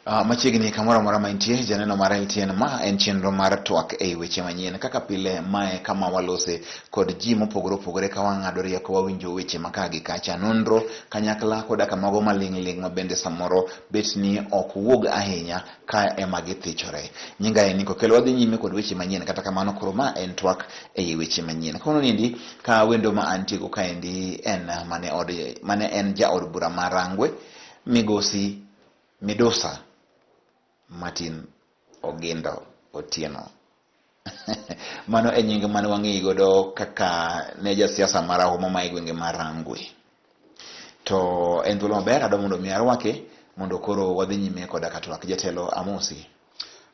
Machiegni kamoro amora ma intie, janeno mar LTN, ma en chenro mar twak ei weche manyien. Kaka pile, mae kama walose kod ji mopogore opogore ka wang'ado rieko, wawinjo weche ma ka gi kacha, nonro kanyakla koda ka mago maling' ling' ma bende samoro bet ni ok wuog ahinya ka ema githichore. Nyinga en Nico Kelo, wadhi nyime kod weche manyien, kata kamano koro ma en twak ei weche manyien. Kawuono niendi ka wendo ma antiego kaendi en mane, od, mane en jaod bura ma Rangwe, migosi Midusa Martin Ogindo Otieno. Mano e nying mane wang'eyi godo kaka ne jasiasa marahuma ma e gwenge ma Rangwe. To en thuolo maber adwa mondo mi arwake mondo koro wadhi nyime koda ka twak. Jatelo, amosi.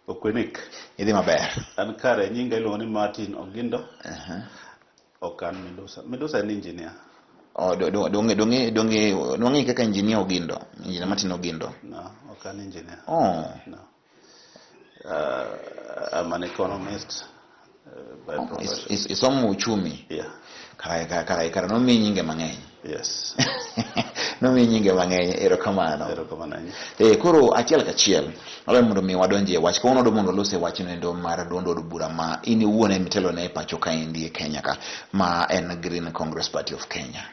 Okwe Nick. Idhi maber? An kare, nyinga iluongo ni Martin Ogindo. Ok an Midusa. Midusa en engineer. Oh, donge donge donge nwang'e kaka engineer Ogindo, engineer Martin Ogindo. No, ok an engineer. Oh. No. I'm an economist by Oh, profession. Isomo uchumi. Yeah. Kara kara kara kara nomiyi nyinge mang'eny. Yes. Nomiyi nyinge mang'eny, erokamano. Erokamano ahinya. Koro achiel kachiel, adwa mondo mi wadonje e wach. Kawuono adwa mondo walos e wachno endo mar duond od bura ma in iwuon ema itelone e pacho kaendi e Kenya ka, ma en Green Congress Party of Kenya.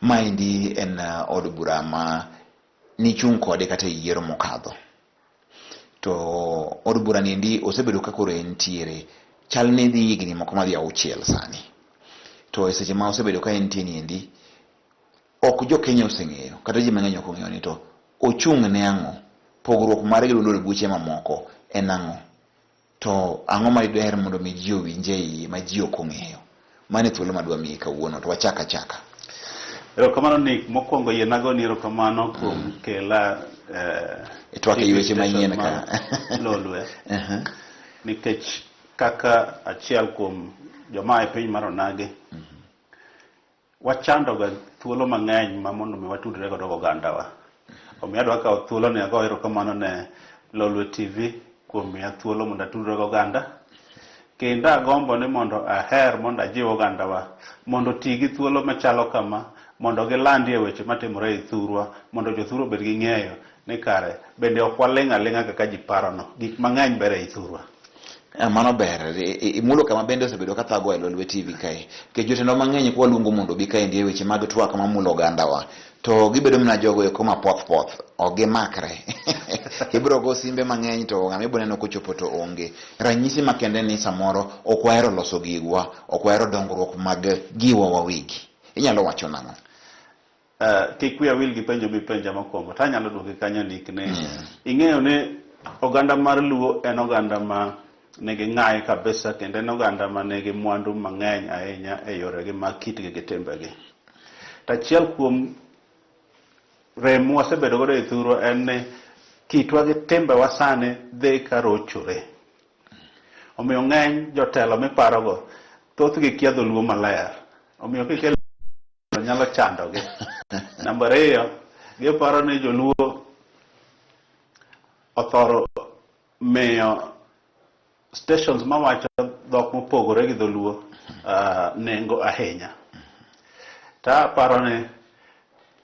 Maendi en od bura ma nichung' kode kata e yiero mokadho. To od bura niendi osebedo ka koro entiere, chal ni dhi higni moko madhi 6 sani. To e seche ma osebedo ka entie niendi, ok jo Kenya oseng'eyo, kata ji mang'eny ok ong'eyo ni to ochung' ne ang'o, pogruok mare gi duond od buche mamoko en ang'o, to ang'o ma diher mondo mi ji owinj e iye ma ji ok ong'eyo. Mano e thuolo madwa miyi kawuono, to wachak achaka. Erokamano Nick, mokwongo yiena goni erokamano kuom kela E twak ei TV weche manyien station ka. mar Lolwe. Nikech kaka achiel kuom joma e piny mar Onagi, wachandoga thuolo mang'eny ma mondo mi watudre godo gogandawa. Omiyo adwa kawo thuolo ni ago erokamano ne Lolwe TV kuom miya thuolo mondo atudre goganda. Kendo agombo ni mondo aher mondo ajiw ogandawa mondo oti gi thuolo machalo kama mondo gilandie weche matimore e thurwa mondo jothurwa obed gi ng'eyo ni kare bende ok waling' aling'a kaka ji parono. Gik mang'eny ber ei thurwa. Mano ber. Imulo kama bende osebedo ka thago e Lolwe TV kae. Nikech jotendwa mang'eny kwaluongo mondo obi kaendi e weche mag twak mamulo ogandawa, to gibedo mana jogo eko ma poth poth, ok gimakre. Ibiro go simbe mang'eny to ng'ama ibiro neno kochopo to onge. Ranyisi makende ni samoro ok wahero loso gigwa, ok wahero dongruok mag giwa wawegi. Inyalo wacho nang'o? Kik wiya wil gi penjo mipenja mokwongo to anyalo duoki kanyo Nick ni ing'eyo ni oganda mar Luo en oganda ma nigi ng'ayi kabisa kendo en oganda ma nigi mwandu mang'eny ahinya e yoregi mag kitgi gi timbegi. To achiel kuom rem mwasebedo godo e thurwa en ni kitwa gi timbewa sani dhi ka rochore. Omiyo ng'eny jotelo miparogo thothgi kia dholuo maler. Omiyo kikelo nyalo chandogi. Namba ariyo, giparo ni joluo othoro miyo stations mawacho dhok mopogore gi dholuo nengo ahinya. To aparo ni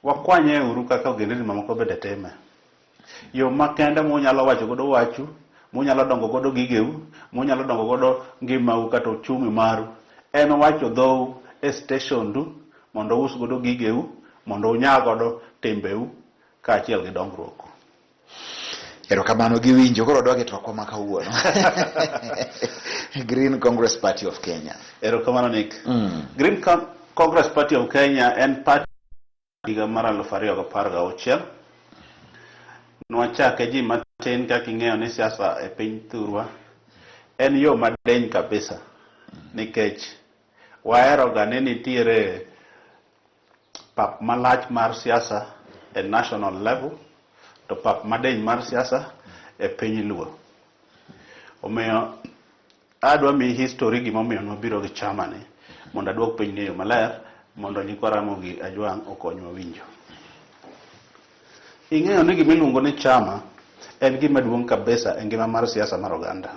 wakwanye uru kaka ogendini mamoko bende time. Yo makende munyalo wacho godo wachu, munyalo dongo godo gigeu, munyalo dongo godo ngimau kata uchumi maru, en wacho dhou e stationdu mondo us godo gigeu, mondo unya godo timbeu kaachiel gi dongruok. Erokamano gi winjo. Koro wadok e twakwa ma kawuono. Green Congress Party of Kenya. Erokamano Nick. Green Congress Party of Kenya en party higa mar 2016. Nwachake ji matin kaka ing'eyo ni siasa e piny thurwa en yo madiny kabisa nikech wahero ga ni nitiere pap malach mar siasa e national level to pap madiny mar siasa e piny Luo. Omiyo adwa miyi history gimomiyo nwabiro gi chama ni mondo aduok piny ni e yo maler mondo nyikwa Ramogi Ajwang' okonywa winjo. Ing'eyo ni gima iluongo ni chama en gima duong' kabisa e ngima mar siasa mar oganda.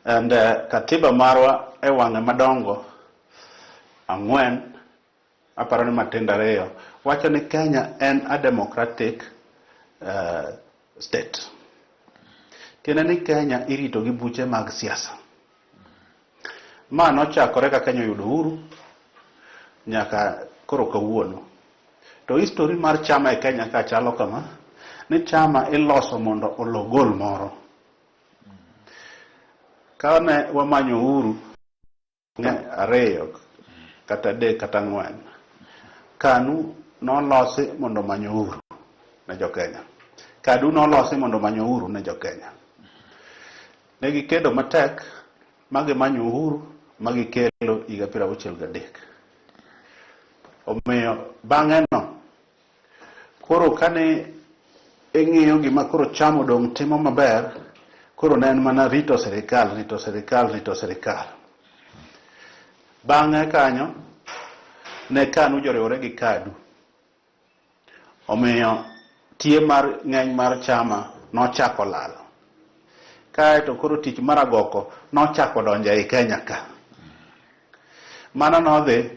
And katiba marwa e wang'e madongo 4, aparo ni matindo 2, wacho ni Kenya en a democratic state. Tiende ni Kenya irito gi buche mag siasa. Ma nochakore ka Kenya oyudo uhuru nyaka koro kawuono. To history mar chama e Kenya ka chalo kama, ni chama iloso mondo olo goal moro. Kane wamanyo uhuru ariyo kata adek kata ang'wen, KANU nolosi mondo omany uhuru ne jo-Kenya. KADU nolosi mondo omany uhuru ne jo-Kenya. Ne gikedo matek ma gimanyo uhuru ma gikelo higa 63. Omiyo bang'e no koro kane ing'iyo gima koro chama odong' timo maber, koro ne en mana rito sirikal, rito sirikal, rito sirikal. Bang'e kanyo ne KANU joriwore gi KADU. Omiyo tie mar ng'eny mar chama nochako lal. Kaeto koro tich mar agoko nochako donjo ei Kenya ka. Mano nodhi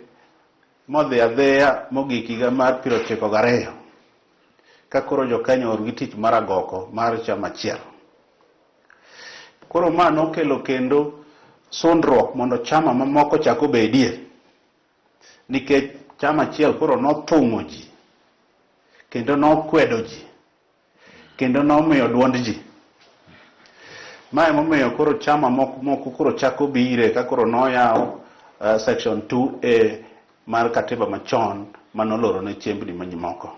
modhi adhiya mogik higa mar 92 ka koro jo Kenya oor gi tich mar agoko mar chama achiel. Koro ma nokelo kendo sundruok mondo chama mamoko chak obedie nikech chama achiel koro nothung'o ji kendo nokwedo ji kendo nomiyo duond ji. Ma emomiyo koro chama moko moko koro chako bire ka koro noyaw section 2A mar katiba machon manoloro ne chembni moko.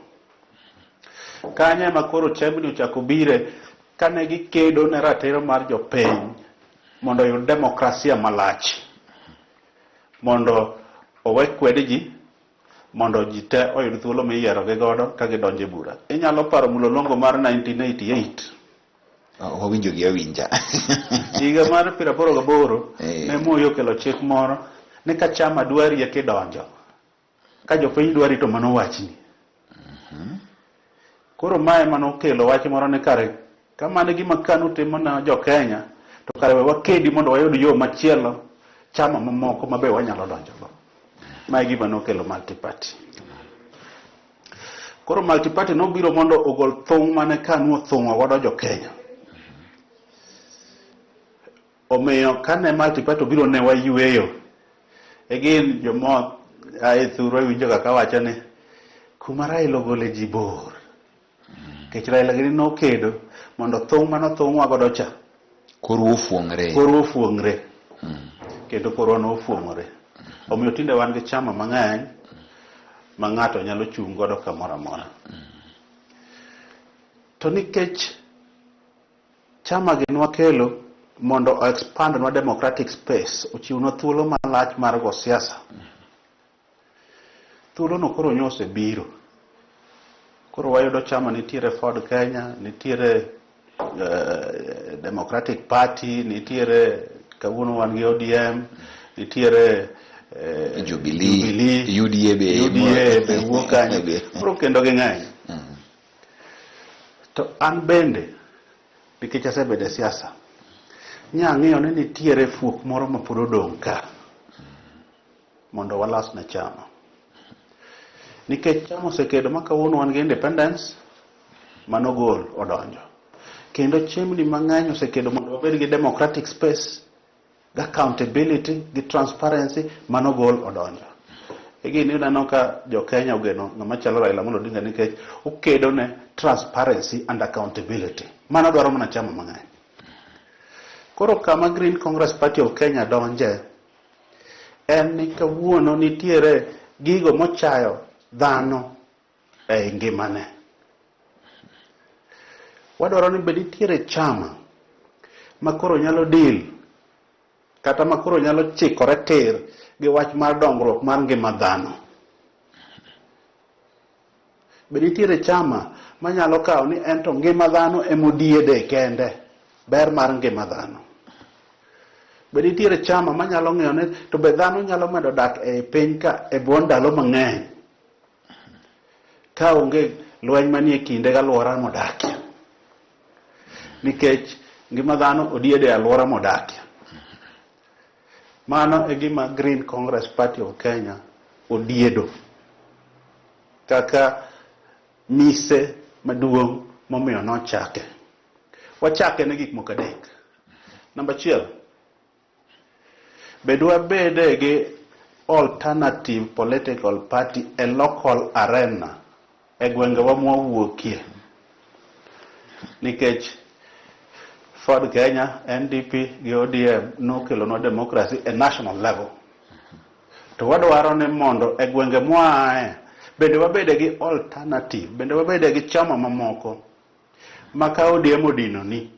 Kanyo ema koro chembni ochako bire kane gikedo ne ratiro mar jopiny mondo oyud demokrasia malach mondo owe kwed ji mondo ji te oyud thuolo miyiero gi godo ka gidonjo e bura. Inyalo paro mlolongo mar 1988. Wawinjo gi awinja. Higa mar 88 ne Moi okelo chik moro ni ka chama dwari eka idonjo, ka jopiny dwari to mano wachni. Koro mae ema nokelo wach moro ni kare ka mano e gima KANU timo ne jo Kenya to kare we wakedi mondo wayud yo machielo chama mamoko ma be wanyalo donjogo. Ma e gima nokelo multi-party. Koro multi-party nobiro mondo ogol thung' mane KANU othung'o godo jo Kenya. Omiyo kane multi-party obiro ne wayweyo. Again joma ae thurwa iwinjo ga kawacho ni kuma Raila ogole ji bor. Nikech Raila gini nokedo mondo thung' mane othung'wa godo cha Koru ofuong're. Korwa ofuong're. Kendo korwa nofuong'ore. Omiyo tinde wan gi chama mang'eny ma ng'ato nyalo chung' godo kamoro amora. To nikech chama gi nwakelo mondo o expand nwa democratic space, ochiwnwa thuolo malach mar go siasa. Thuolo no koro nyo osebiro. Koro wayudo chama nitiere Ford Kenya, nitiere Democratic Party, nitiere kawuono wan gi ODM, nitiere Jubilee, Jubilee, UDA be UDA be wuok kanyo. Koro kendo ging'eny. To an bende nikech asebedo e siasa, nyang'eyo ni nitiere fuok moro ma pod odong' ka mondo walos ne chama. Nikech chama osekedo ma kawuono wan gi independence, mano gol odonjo. Kendo chembni mang'eny osekedo mondo wabed gi democratic space, gi accountability, gi transparency, mano gol odonjo. E gini ineno ka jo Kenya ogeno ng'ama chalo Raila Amolo Odinga nikech okedo ne transparency and accountability. Mano dwaro mana chama mang'eny. Koro kama Green Congress Party of Kenya donje en ni kawuono nitiere gigo mochayo dhano ei ngimane. Wadwaro ni bed nitiere chama ma koro nyalo deal kata ma koro nyalo chikore tir gi wach mar dongruok mar ngima dhano. Be nitiere chama manyalo kawo ni en to ngima dhano emodiede kende, ber mar ngima dhano. Be nitiere chama manyalo ng'iyo ni to be dhano nyalo medo dak e piny ka e bwo ndalo mang'eny ka onge lweny manie kinde gi alwora modakie. Nikech ngima dhano odiede e alwora modakie. Mano e gima Green Congress Party of Kenya odiedo kaka mise maduong' momiyo nochake. Wachake ne gik moko adek. Namba achiel, bed wabede gi alternative political party e local arena e gwengewa mwawuokie. Nikech Ford Kenya, NDP gi ODM nokelonwa democracy e national level. To wadwaro ni mondo e gwenge mwaaye bende wabede gi alternative, bende wabede gi chama mamoko ma ka ODM odinoni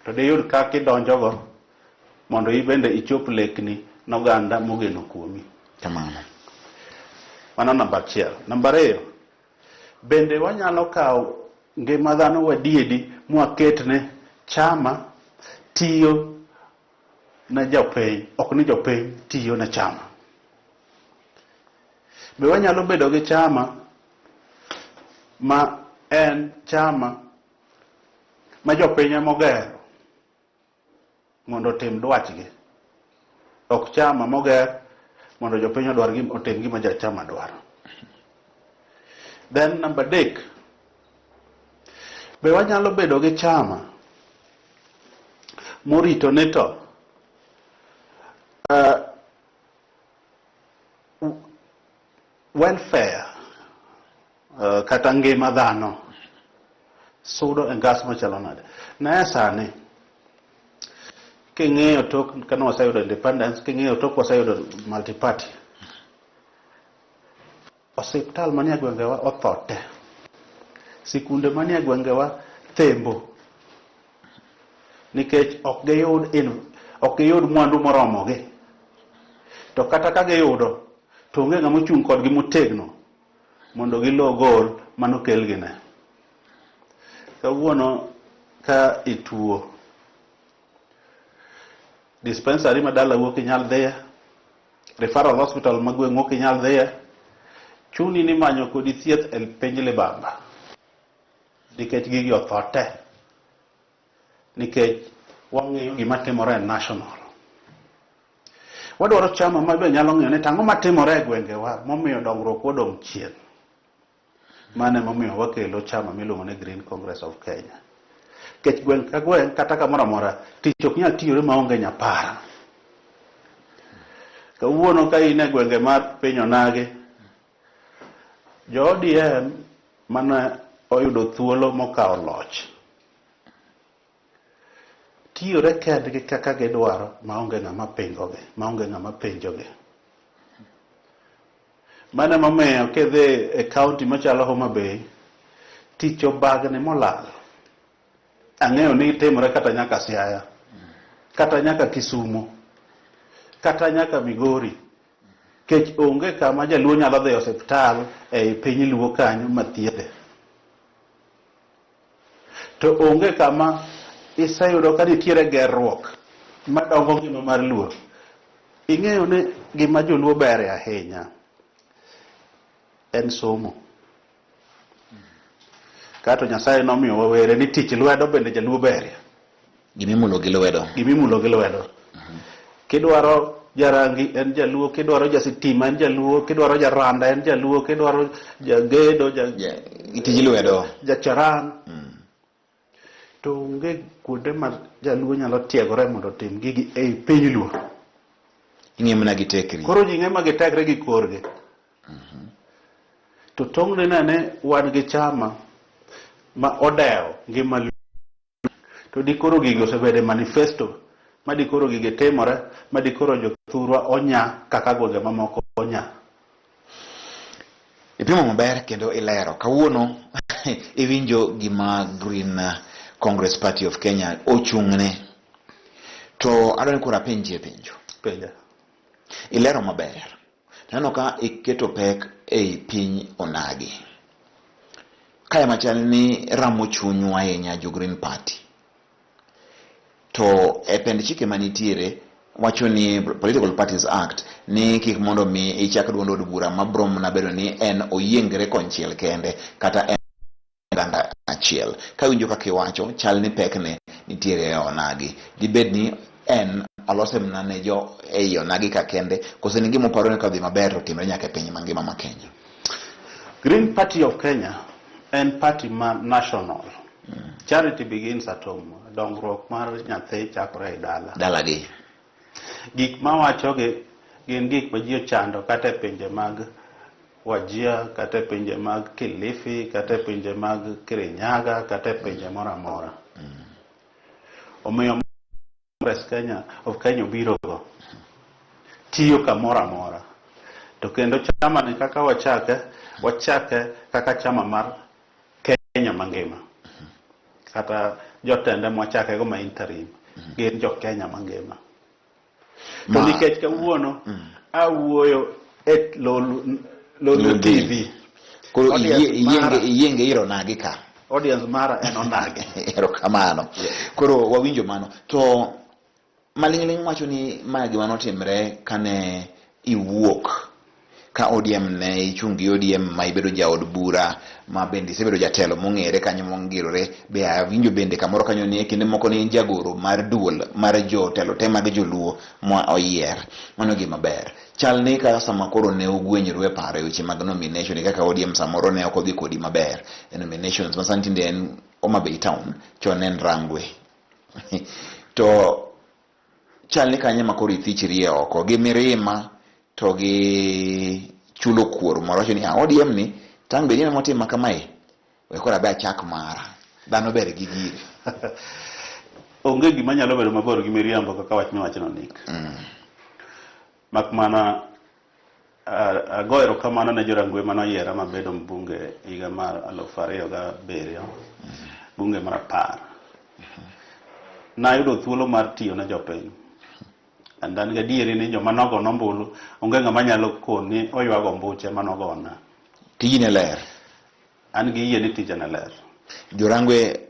to diyud kaka idonjogo mondo in bende ichop lekni noganda mogeno kuomi. Kamano. Mano namba achiel. Namba ariyo, bende wanyalo kawo ngima dhano wadiedi mwaketne chama tiyo ne jopiny, ok ni jopiny tiyo ne chama. Be wanyalo bedo gi chama ma en chama ma jopiny ema ogero mondo otim dwachgi, ok chama moger mondo jopiny odwar gima otim gima jachama dwaro. Then namba adek, be wanyalo bedo gi chama morito ni to welfare kata ngima dhano sudo e ngas machalo nade. Ne sani king'iyo tok kane waseyudo independence, king'iyo tok waseyudo multi-party, osiptal manie gwengewa otho te, sikunde manie gwengewa thembo nikech ok giyud ok giyud mwandu moromogi, to kata ka giyudo to onge ng'ama ochung' kodgi motegno mondo gilo gol manokelgi ne. Kawuono ka ituo, dispensary ma dalau ok inyal dhiye, referral hospital ma gweng'u ok inyal dhiye, chuni ni manyo kodi thieth e piny libamba nikech gigi otho te, nikech wang'iyo gima timore e national. Wadwaro chama ma be nyalo ng'iyo ni tang'o matimore e gwengewa momiyo dongruok odong' chien. Mano emomiyo wakelo chama miluongo ni Green Congress of Kenya. Nikech gweng' ka gweng' kata kamoro amora tich ok nyal tiyore maonge nyapara. Kawuono ka in e gwenge mar piny onagi, jo ODM mane oyudo thuolo mokawo loch tiyore kendgi kaka gidwaro maonge ng'ama pingogi, maonge ng'ama penjogi. Mano emomiyo kidhi e county machalo Homa Bay, tich obagni molal. Ang'eyo ni timore kata nyaka Siaya, kata nyaka Kisumo, kata nyaka Migori. Kech onge kama jaluo nyalo dhi e osiptal ei piny luo kanyo mathiedhe. To onge kama iseyudo ka nitiere gerruok madongo ngima mar luo. Ing'eyo ni gima joluo bere ahinya en somo. Kato Nyasaye nomiyo wawere ni tich lwedo bende jaluo berie. Gimimulo gi lwedo. Gimimulo gi lwedo. Kidwaro jarangi en jaluo, kidwaro jasitima en jaluo, kidwaro jaranda en jaluo, kidwaro jagedo, tij lwedo, jacharan. To onge kuonde ma jaluo nyalo tiegore mondo otim gigi ei piny luo. Ing'e mana gi tekri. Koro ji ng'e ma gitekre gi korgi. To tong' ne nene wan gi chama ma odewo ngima luo. To dikoro gigi osebedo e manifesto, ma dikoro gigi timore, ma dikoro jothurwa onya kaka gwenge mamoko onya. Ipimo maber kendo ilero. Kawuono iwinjo gima Green Congress Party of Kenya ochung'ne. To adwa ni koro apenjie penjo. Penja. Ilero maber. Taneno ka iketo pek ei piny onagi. Kae machal ni ramo chunywa ahinya jo Green Party. To e pend chike manitiere wacho ni Political Parties Act ni kik mondo mi ichak duond od bura mabro mana bedo ni en oyiengre konchiel kende kata en oganda achiel. Kawinjo kaka iwacho, chal ni pekne nitiere e onagi. Dibed ni en olose mana ne jo ei onagi ka kende, kose ni gima uparo ni kodhi maber to timre nyaka e piny mangima ma Kenya? Green Party of Kenya en party ma national. Charity begins at home. Dongruok mar nyathi chakore e dala. Dalagi. Gik mawachogi gin gik ma ji ochando kata e pinje mag Wajir, kata e pinje mag Kilifi, kata e pinje mag Kirinyaga, kata e pinje moro amora. Omiyo Congress Kenya of Kenya obirogo tiyo kamoro amora. To kendo chama ni kaka wachake, wachake kaka chama mar Kenya mangima. Kata jotende mwachake go ma interim gin jo Kenya mangima. To nikech kawuono awuoyo e Lolu, Lolu TV. Koro iyienge iro nagi ka. Audience mara en onagi. Erokamano. Koro wawinjo mano. To maling'ling' wacho ni ma gima notimre kane iwuok ka ODM ne ichung' gi ODM ma ibedo jaod bura ma bende isebedo jatelo mong'ere kanyo mongirore be awinjo bende kamoro kanyo ni e kinde moko ne in jagoro mar duol mar jotelo te mag joluo ma oyier. Mano gima ber. Chal ni ka sama koro ne ugwenyru e paro e weche mag nomination kaka ODM samoro ne ok odhi kodi maber e nominations ma sani tinde en Homa Bay town chon ne en Rangwe. To chal ni kanyo ema koro ithichrie oko gi mirima to gi chulo kuor moro wacho ni ah, ODM ni tang' bed ni motima kamae we koro abe achak mara dhano ber gi gire. Onge gima nyalo bedo mabor gi miriambo kaka wach miwachono Nick. Mak mana ago erokamano ne jorangwe mane oyiera mabedo mbunge higa mar 2007, bunge mar 10. Nayudo thuolo mar tiyo ne jopiny. And an gadieri ni joma nogona ombulu onge ng'ama nyalo koni oywago ombuche manogona. Tiji ne ler. An gi yie ni tija ne ler. Jorangwe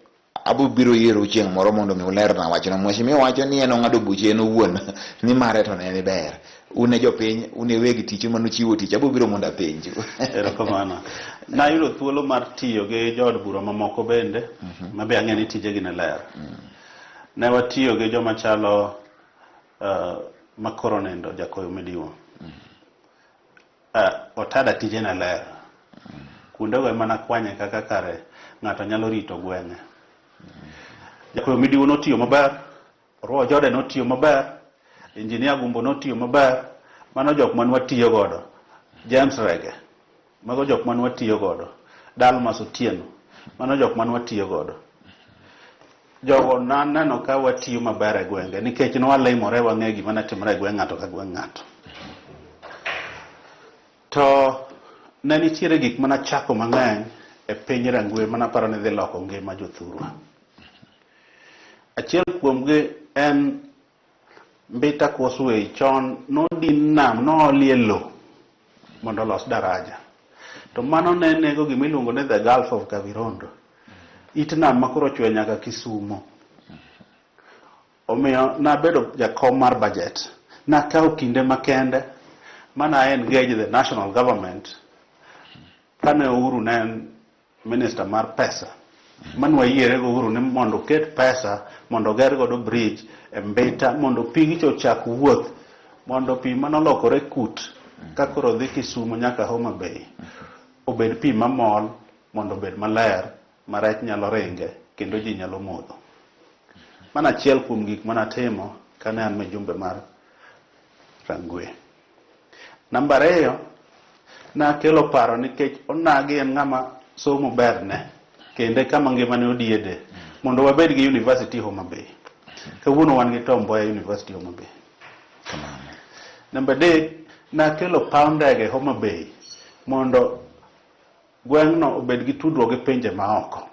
abo biro yiero chieng' moro mondo mi ulerna wachno. Mheshimiwa wacho ni en ong'ado buche en owuon ni mare to ne ni ber. Un e jopiny, un e weg tich ema nuchiwo tich. Abo biro mondo apenju. Erokamano. Nayudo thuolo mar tiyo gi jood bura mamoko bende, ma be ang'e ni tijegi ne ler. Ne watiyo gi joma chalo makoro nindo Jakoyo Midiwo. Otada tije ne ler. Kuondego ema nakwanye kaka kare ng'ato nyalo rito gweng'e. Jakoyo Midiwo notiyo maber, Orwa Jode notiyo maber, Engineer Gumbo notiyo maber, mano jok mane watiyo godo. James Rege, mago jok mane watiyo godo. Dalmas Otieno, mano jok mane watiyo godo. Jogo naneno ka watiyo maber e gwenge nikech nwalimore wang'e gima ne timore e gweng' ng'ato ka gweng' ng'ato. To ne nitiere gik mana chako mang'eny e piny Rangwe mana paro ni dhi loko ngima jothurwa. Achiel kuomgi en Mbita Causeway chon nodin nam noolie lo mondo olos daraja. To mano ne nego gima iluongo ni the Gulf of Kavirondo. It nam ma koro ochwe nyaka Kisumo. Omiyo nabedo jakom mar budget. Nakawo kinde makende mana engage the national government kane Uhuru ne en minister mar pesa mane wayiere go Uhuru ni mondo oket pesa mondo oger godo bridge e Mbita mondo pigcha ochak wuoth mondo pi manolokore kut ka koro dhi Kisumo nyaka Homa Bay obed pi mamol mondo obed maler ma rech nyalo ringe kendo ji nyalo modho. Mano achiel kuom gik mane atimo kane an mijumbe mar Rangwe. Namba ariyo, nakelo paro nikech onagi en ng'ama somo berne kendo kama ngimane odiede mondo wabed gi university Homa Bay. Kawuono wan gi Tom Mboya University Homa Bay. Namba adek, nakelo paw ndege Homa Bay mondo gweng'no obed gi tudruok gi pinje maoko.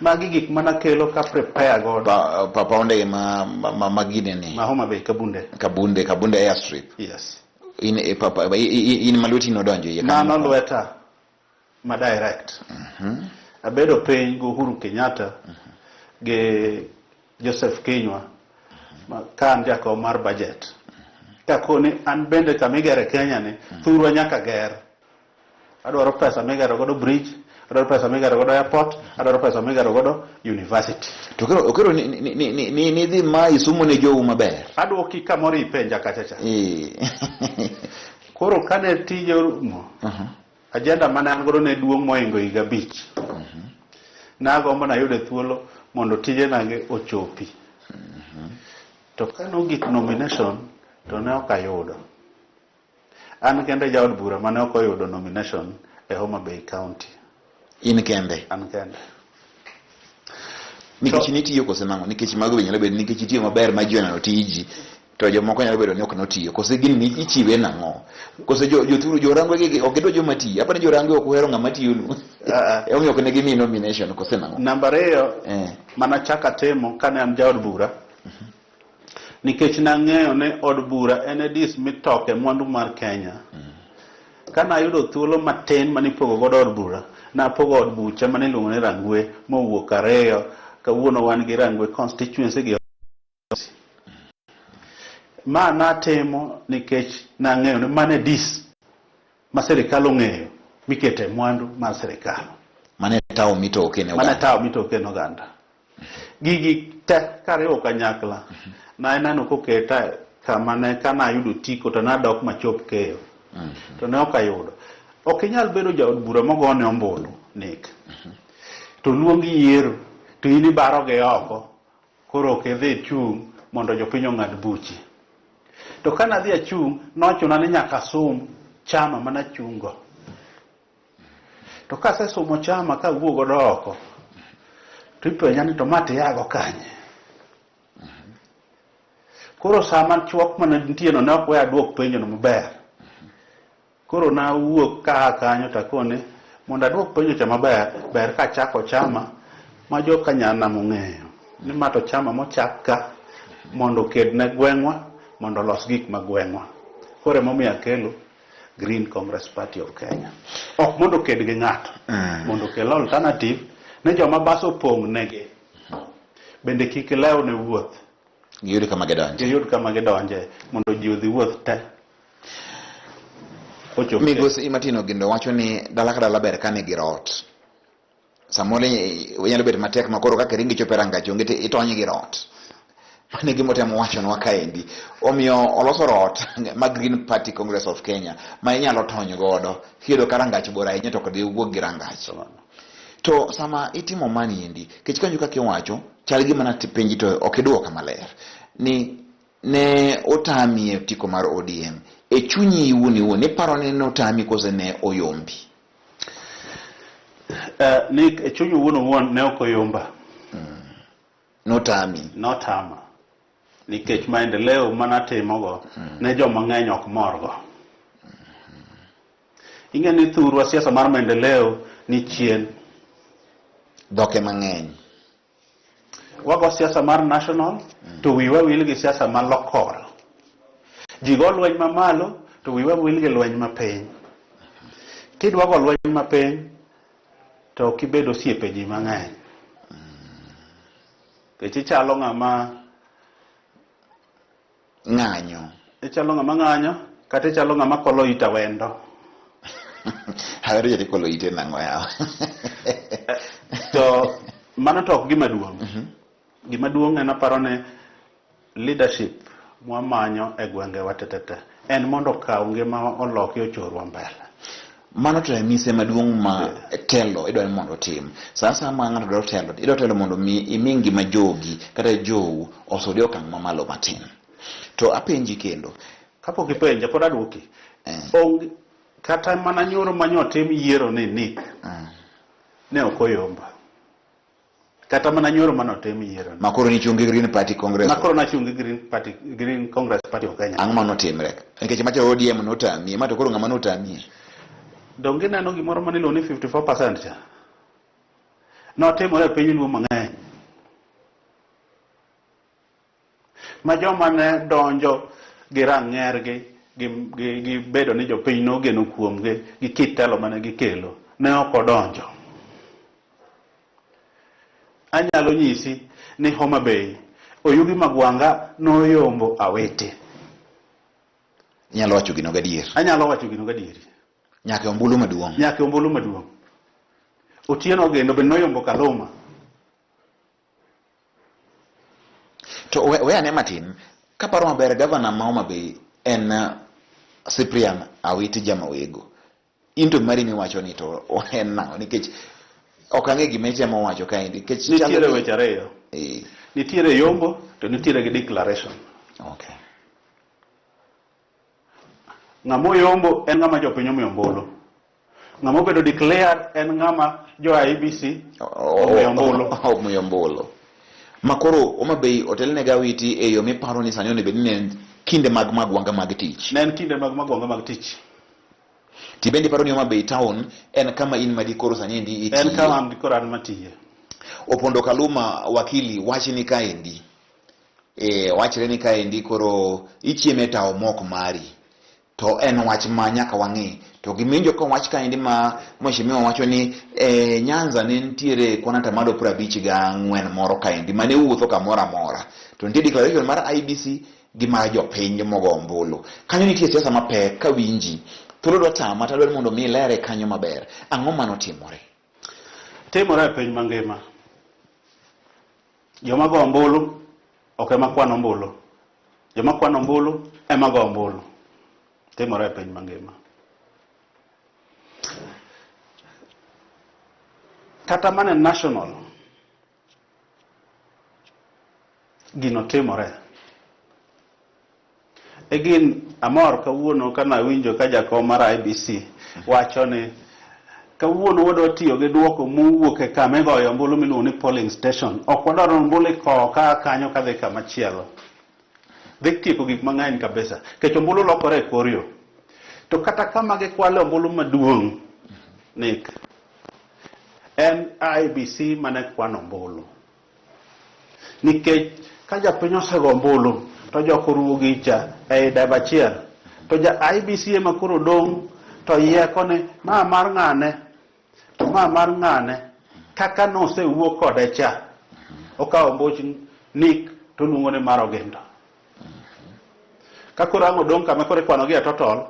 Magi gik manakelo ka prepare godo. Pa paw ndege ma gine ni. Ma Homa Bay, Kabunde. Kabunde, Kabunde Airstrip. Yes. In, e, pa, pa, in ma lweti nodonjo iye. Mano lweta ma direct. Abedo piny gi Uhuru Kenyatta gi Joseph Kinyua ka an jakom mar budget. Kakoni an bende kama igere Kenya ni thurwa nyaka ger. Adwaro pesa migero godo bridge, adwaro pesa migero godo airport, adwaro pesa migero godo university. To koro okero ni dhi ma isumo ne jou maber. Adwoki kamoro ipenja kacha cha. Koro kane tije orumo, agenda mane an godo ne duong' mohingo higa 5. Nagombo nayude thuolo mondo tijena gi ochopi. To kane ogik nomination to ne ok ayudo. An kende jaod bura mane ok oyudo nomination e Homa Bay County. In kende. An kende. Nikech nitiyo kose nang'o? Nikech mago be nyalo bedo nikech itiyo maber ma ji oneno tiji to jomoko nyalo bedo ni ok notiyo. Kose gini ni ichiwe nang'o? Kose jo jothuru jo Rangwe gi ok gidwa joma tiyo. Apani jo Rangwe ok uhero ng'ama tiyonu. Emomiyo ok ne gimiyi nomination kose nang'o? Namba ariyo mana chaka timo kane an jaod bura nikech nang'eyo ni od bura en e dis mitoke mwandu mar Kenya. Kane ayudo thuolo matin mane ipogo godo od bura, napogo od bucha mane iluongo ni Rangwe mowuok ariyo. Kawuono wan gi Rangwe constituency gi ma natimo nikech nang'eyo ni mano e dis ma sirikal ong'eyo mikete mwandu mar sirikal. Mane tawo mitoke ne Mane oganda. tawo mitoke ne oganda. Gigi te kariwo kanyakla, naneno koketa kama ne kana ayudo otiko to nadok machop keyo. To ne ok ayudo. Ok inyal bedo jaod bura mogone ombulu, Nick. To luongi yiero, to in ibaro gi oko, koro ok idhi chung' mondo jopiny ong'ad buchi. To ka nadhi achung', nochuna ni nyaka asum chama manachung' go. To kasesumo chama kawuok godo oko, to ipenja ni to ma tiago kanye? Koro sama chuok mane nitie no ne ok we aduok penjo no maber. Koro nawuok kaa kanyo to akone mondo aduok penjo cha maber, ber kachako chama ma joka nyanam ong'eyo ni ma to chama mochak ka mondo oked ne gweng'wa, mondo olos gik ma gweng'wa. Koro emomiyo akelo Green Congress Party of Kenya. Ok mondo oked gi ng'ato, mondo okel alternative ne joma bas opong' negi. Bende kik ilew ne wuoth. Giyud kama gidonje. Giyud kama gidonje mondo ji odhi wuoth te. Ochop. Migosi Martin Ogindo wacho ni dala ka dala ber ka nigi rot. Samoro nyalo bet matek ma koro kaka iringo ichopo e rangach onge to itony gi rot. Mano e gima otemo wachonwa kaendi. Omiyo oloso rot ma Green Party Congress of Kenya ma inyalo tony godo kiyudo ka rangach bor ahinya to ok diwuog gi rangach. To sama itimo mani endi, kech kanyo kaka iwacho, chal gima napenji to ok iduoka maler. Ni ne otami e otiko mar ODM. E chunyi iwuon iwuon, iparo ni notami kose ne oyombi? Nick, e chuny owuon owuon ne ok oyomba. Notami. Notama. Nikech maendeleo manatimogo ne joma ng'eny ok morgo. Ing'e ni thurwa siasa mar maendeleo ni chien. Dhoke mang'eny. Wago siasa mar national to wiwa wil gi siasa ma local. Ji go lweny mamalo to wiwa wil gi lweny mapiny. Kidwa go lweny mapiny to ok ibed osiepe ji mang'eny. Nikech ichalo ng'ama ng'anyo. Ichalo ng'ama ng'anyo kata ichalo ng'ama kolo it awendo. Awendo jati kolo ite nang'o yawa? To mano to ok gima duong'. Gima duong' en aparo ni leadership mwamanyo e gwengewa tetete en mondo okaw ngimawa oloki ochorwa mbele. Mano to e mise maduong' ma telo idwa ni mondo otim. Sa asaya ma ng'ato dwaro telo, idwa telo mondo mi imi ngima jogi kata jou osud e okang' mamalo matin. To apenji kendo. Kapok ipenja pod aduoki. Onge kata mana nyoro manyotim yiero ni Nick ne ok oyomba. Kata mana nyoro mane otim yiero. Ma koro nichung' gi Green Party Congress. Ma koro nachung' gi Green Party, Green Congress Party of Kenya. Ang'o mane otimre? Nikech macha ODM notamie, ma to koro ng'ama notamie? Donge ineno gimoro mane iluongo ni 54% cha? Notimore e piny Luo mang'eny. Ma joma ne donjo gi rang'ergi gi, gi, gi bedo ni jopiny nogeno kuomgi gi kit telo mane gikelo ne ok odonjo. Anyalo nyisi ni Homa Bay Oyugi Magwanga noyombo Awiti. Inyalo wacho gino gadier. Anyalo wacho gino gadieri. Nyaka e ombulu maduong'. Nyaka e ombulu maduong'. Otieno Ogendo be noyombo Kaluma. To we, we ane matin, kaparo maber gavana ma Homa Bay en Cyprian Awiti Jamawego. In to mari miwacho ni to en nang'o? Nikech Ok ang'e gima itemo wacho kaendi. Nikech chalo Nitiere ni- weche ariyo. Nitiere yombo to nitiere gi declaration. Ng'ama oyombo en ng'ama jopiny omiyo ombulu. Ng'ama obedo declared en ng'ama jo IEBC omiyo ombulu. Omiyo ombulu. Ma koro Homa Bay otelne gi Awiti e yo miparo ni sani onego bed ni ne en kinde mag magwanga mag tich. Ne en kinde mag magwanga mag tich. Ti bende iparo ni Homa Bay town en kama in ma dikoro sani endi itiye. En kama an dikoro an matiye. Opondo Kaluma wakili wachni kaendi. Wachre ni kaendi koro ichieme tawo mok mari. To en wach ma nyaka wang'i. To gima iwinjo ka wach kaendi ma mheshimiwa wacho ni Nyanza ne nitiere kwan atamalo piero abich gang'wen moro kaendi mane wuotho kamoro amora. To nitie declaration mar IEBC gi mar jopiny mogo ombulu. Kanyo nitie siasa mapek kawinji. Thuolo dwa tama to adwaro mondo mi ilere kanyo maber. Ang'o manotimore? Timore e piny mangima. Joma go ombulu ok ema kwan ombulu. Joma kwano ombulu ema go ombulu. Timore e piny mangima. Kata mana e national gino timore. Again, amor kawuono ka nawinjo ka jakom mar IEBC wacho ni kawuono wadwa tiyo gi duoko mowuok e kama igoyo ombulu miluongo ni polling station. Ok wadwar ni ombulu ikowo ka kanyo kadhi kama chielo. Dhi tieko gik mang'eny kabisa. Nikech ombulu lokore e kor yo. To kata kama gikwale ombulu maduong' Nick, en IEBC mane kwano ombulu. Nikech ka japiny osego ombulu to jok oruwo gicha ei debe achiel to ja IEBC ema koro dong' to yieko ni ma mar ng'ane to ma mar ng'ane kaka nosewuo kode cha okawo ombuch Nick to oluongo ni mar Ogindo. Ka koro ang' odong' kama koro ikwano gi e total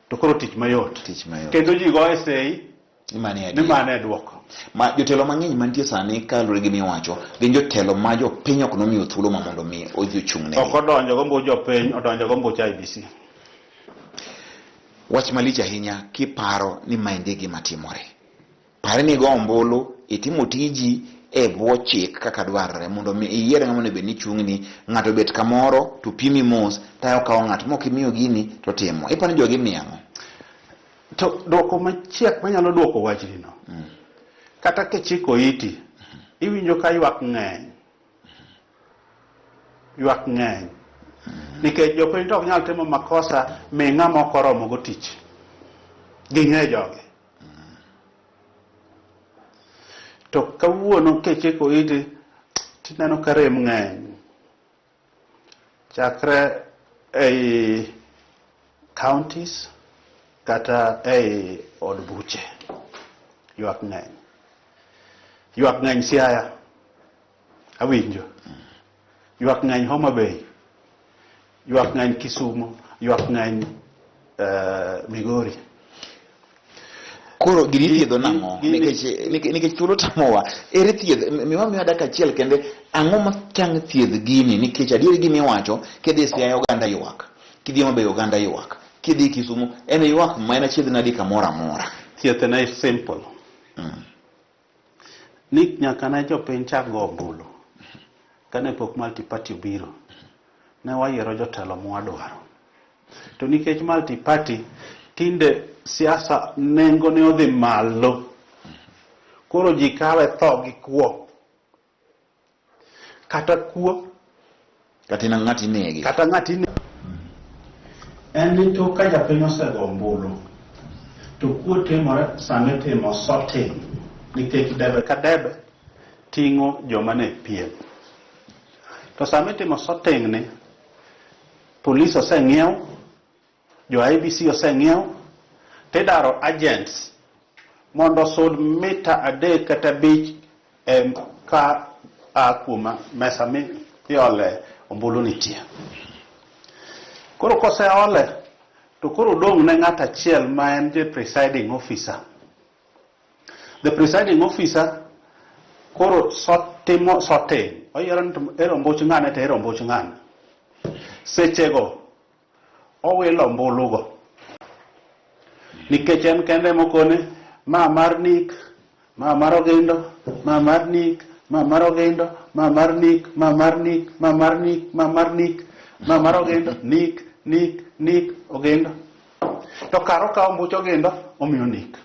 to koro tich mayot. Tich mayot. Kendo ji goye sei Ni mane ni adier. mane e duoko. Ma jotelo mang'eny mantie sani kaluwore gi miwacho gin jotelo ma jopiny ok nomiyo thuolo ma mondo mi odhi ochung' negi. Ok odonjo gombuch jopiny, odonjo gombuch IEBC. Wach malich ahinya kiparo ni maendi e gima timore. Pare ni igo ombulu, itimo tiji e bwo chik kaka dwarore mondo mi iyier ng'ama onego bed ni chung'ni. Ng'ato obet kamoro to pimi mos tayo okawo ng'at mok imiyo gini to timo. Iparo ni jogi imiyo ang'o? To dwoko machiek manyalo dwoko wachni no. Kata kichiko iti, iwinjo ka ywak ng'eny. Ywak ng'eny. Nikech jopiny to ok nyal timo makosa mi ng'ama ok oromo go tich. Ging'e jogi. To kawuono kichiko iti, tineno ka rem ng'eny. Chakre ei counties kata ei od buche ywak ng'eny. Ywak ng'eny Siaya, awinjo. Ywak ng'eny Homa Bay, ywak ng'eny Kisumo, ywak ng'eny Migori. Koro gini ithiedho nang'o? Nikech thuolo tamowa. Ere thieth? Miwa miwa dakika achiel kende. Ang'o ma tang' thiedh gini? Nikech adieri gima iwacho, kidhi Siaya oganda ywak. Kidhi Homa Bay oganda ywak. Kidhi Kisumu, en ywak ma en achiedh nadi kamoro amora. Thieth en simple. Ni nyaka ne jopiny chak go ombulu. Kane pok multi-party obiro, ne wayiero jotelo mwadwaro. To nikech multi-party tinde siasa nengo ne odhi malo. Koro ji kawe tho gi kuo. Kata kuo. Kata ina ng'ati inegi. Kata ng'ati inegi. En ni tok ka japiny osego ombulu, to kuo timore sama itimo sorting nikech debe ka debe ting'o joma ne piem. To sama itimo sorting ni, polis oseng'iew, jo IEBC oseng'iew, tidaro agents mondo osud mita 3 kata 5 e ka a kuom mesa miole ombulu nitie. Koro koseole, to koro odong' ne ng'at achiel ma en the presiding officer. The presiding officer koro timo sorting. Oyiero ni to ero ombuch ng'ane to ero ombuch ng'ane. Sechego owilo ombulugo. Nikech en kende mokone ma mar Nick, Ma mar Ogindo, ma mar Nick, ma mar Ogindo, ma mar Nick, ma mar Nick, ma mar Nick, ma mar Nick, ma mar Ogindo, Nick, Nick, Nick, Ogindo. To kar okawo ombuch Ogindo, omiyo Nick.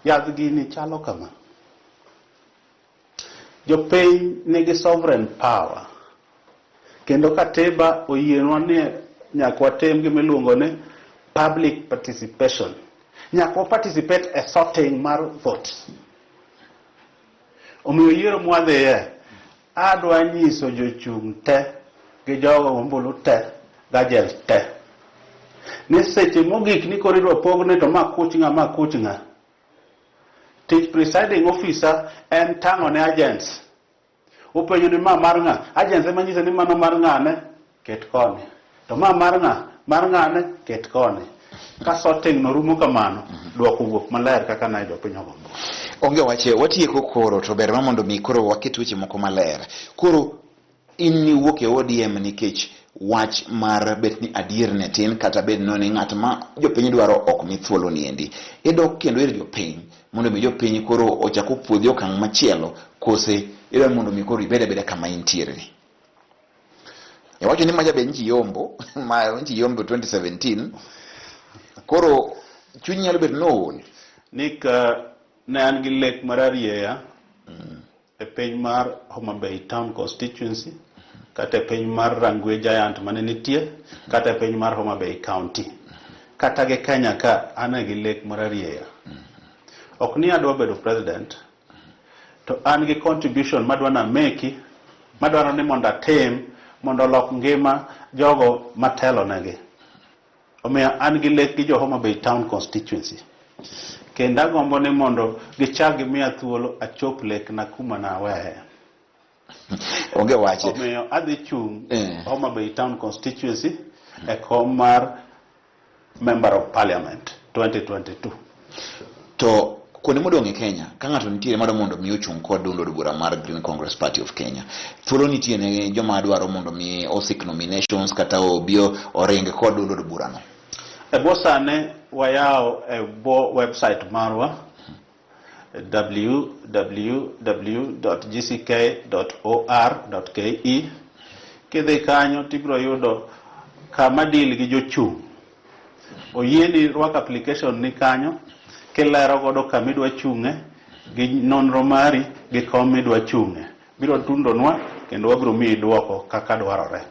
Yadh gini chalo kama. Jopiny nigi sovereign power. Kendo katiba oyienwa ni nyaka watim gima iluongo ni public participation. Nyaka wa participate e sorting mar votes. Omiyo yiero mwadhiye, adwa nyiso jochung' te gi jogo ombulu te gajel te ni seche mogik ni koro idwa pogne to ma kuch ng'a ma kuch ng'a. Tich presiding officer en tang'o ne agents. Openjo ni ma mar ng'a? Agents ema nyise ni mano mar ng'ane, ket koni. To ma mar ng'a? Mar ng'ane, ket koni. Ka sorting no rumo kamano, dwoko wuok maler kaka ne jopiny ogombo. Onge wache, watieko koro to ber ma mondo mi koro waket weche moko maler. Koro in niwuok e ODM nikech wach mar bet ni adier ne tin kata bed no ni ng'at ma jopiny dwaro ok mi thuolo niendi. Idok kendo ir jopiny mondo mi jopiny koro ochak opuodhi okang' machielo kose idwa mondo mi koro ibed abeda kama intiere ni. Iwacho ni maja be nchi yombo, ma nchi yombo 2017. Koro chunyi nyalo bedo nool. Nick, ne an gi lek mar arieya e piny mar Homa Bay Town Constituency, kata e piny mar Rangwe Giant mane nitie, kata e piny mar Homa Bay County. Kata gi Kenya ka an e gi lek mar arieya. Ok ni adwa bedo president, to an gi contribution madwa nameki, madwaro ni mondo atim, mondo olok ngima jogo matelo negi. Omiyo an gi lek gi jo Homa Bay Town Constituency. Kendo agombo ni mondo gichak gimiya thuolo achop lekna kuma naweye. Onge wache. Omiyo adhi chung' Homa Bay Town Constituency e kom mar Member of Parliament 2022. To kuonde modong' e Kenya, ka ng'ato nitiere madwa mondo mi ochung' kod duond od bura mar Green Congress Party of Kenya, thuolo nitie ne joma dwaro mondo mi osik nominations kata obi oring kod duond od burano. E bwo sani wayawo e bwo website marwa www.gck.or.ke. Kidhi kanyo tibiro yudo kama deal gi jochung'. Oyieni rwako application ni kanyo kilero godo kama idwa chung'e gi nonro mari gi kom midwa chung'e. Biro tundonwa kendo wabiro miyi dwoko kaka dwarore.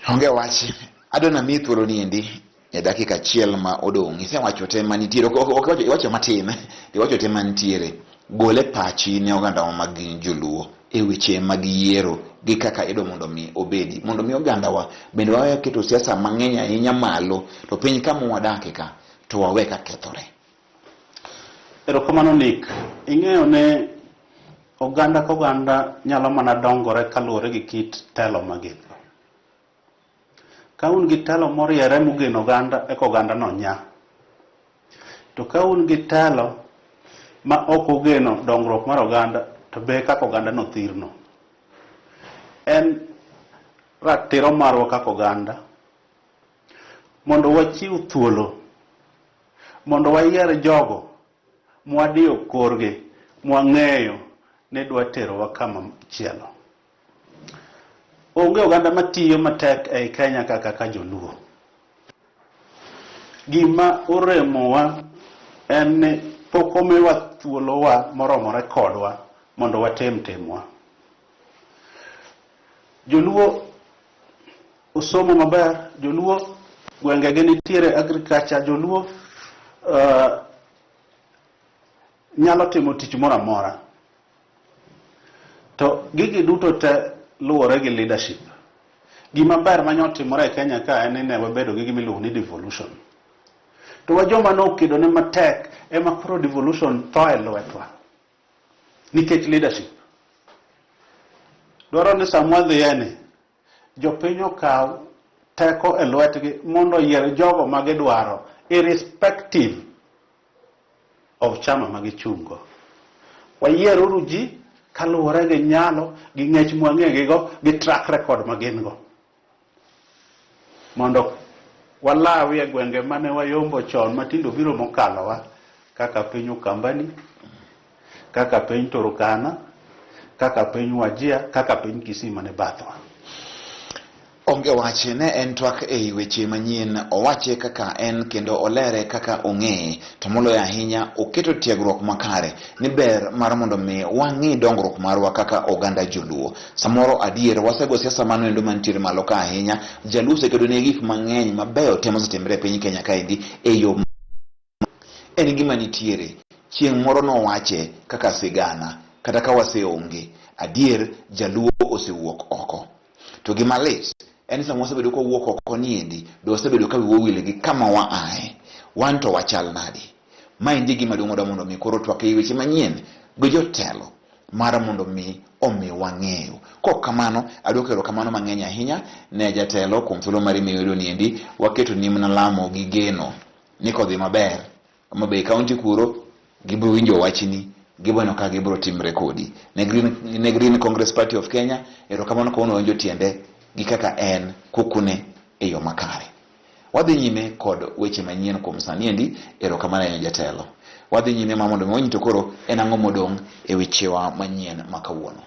Onge wach. Adwa namiyi thuolo ni endi e dakika achiel ma odong'. Isewacho te manitiere, ok iwacho matin, iwacho te mantiere. Gole pachi ne ogandawa mag joluo e weche mag yiero gi kaka idwa mondo mi obedi. Mondo mi ogandawa bende wawe keto siasa mang'eny ahinya malo, to piny kama wadake ka to wawe ka kethore. Erokamano Nick. Ing'eyo ne oganda ka oganda nyalo mana dongore kaluwore gi kit telo ma gin go. Ka un gi telo moriere mogeno oganda eka oganda no nya. To ka un gi telo ma ok ogeno dongruok mar oganda to be kaka oganda no thirno. En ratiro marwa kaka oganda mondo wachiw thuolo mondo wayier jogo mwadiyo korgi mwang'eyo ni dwa terowa kama chielo. Onge oganda matiyo matek ei Kenya kaka ka joluo. Gima oremowa en ni pok omiwa thuolowa moromore kodwa mondo watim timwa. Joluo osomo maber, joluo gwengegi nitiere agriculture, joluo nyalo timo tich moro amora. To gigi duto te luwore gi leadership. Gima ber manya otimore e Kenya ka en ni ne wabedo gi gima iluongo ni devolution. To wa joma nokedo ne matek ema koro devolution tho e lwetwa. Nikech leadership. Dwaro ni sama wadhiye ni, jopiny okaw teko e lwetgi mondo oyier jogo ma gidwaro irrespective of chama ma gichung'go. Wayieruru ji kaluwore gi nyalo, gi ng'ech mwang'egigo, gi track record ma gin go. Mondo walawi e gwenge mane wayombo chon ma tinde obiro mokalowa. Kaka piny Ukambani, kaka piny Turkana, kaka piny Wajir, kaka piny Kisii mane bathwa. Onge wach, ne en twak ei weche manyien, owache kaka en kendo olere kaka ong'eye, to moloyo ahinya oketo tiegruok makare ni ber mar mondo mi wang'i dongruok marwa kaka oganda joluo. Samoro adier wasego siasa mano endo mantiere malo ka ahinya, jaluo osekedo ne gik mang'eny mabeyo te mosetimre e piny Kenya kaendi e yo en gima nitiere. Chieng' moro nowache kaka sigana, kata ka waseonge, adier jaluo osewuok oko. To gima lit en ni sama wasebedo ka wawuok oko niendi, be wasebedo ka wiwa owil gi kama wa ae. Wan to wachal nadi? Maendi e gima duong' wadwa mondo mi koro twak ei weche manyien gi jotelo mar mondo mi omi wang'eyo. Kok kamano, adwoko erokamano mang'eny ahinya ne jatelo kuom thuolo mari miyudo niendi. Waketo ni mana lamo gi geno ni kodhi maber Homa Bay County kuro gibiro winjo wachni gibiro neno kaka gibiro timre kodi. Ne Green, ne Green Congress Party of Kenya, erokamano kawuono winjo tiende gi kaka en kokune e yo makare. Wadhi nyime kod weche manyien kuom sani endi, erokamano ahinya jatelo. Wadhi nyime ma mondo mi wawinj to koro en ang'o modong' e wechewa manyien ma kawuono.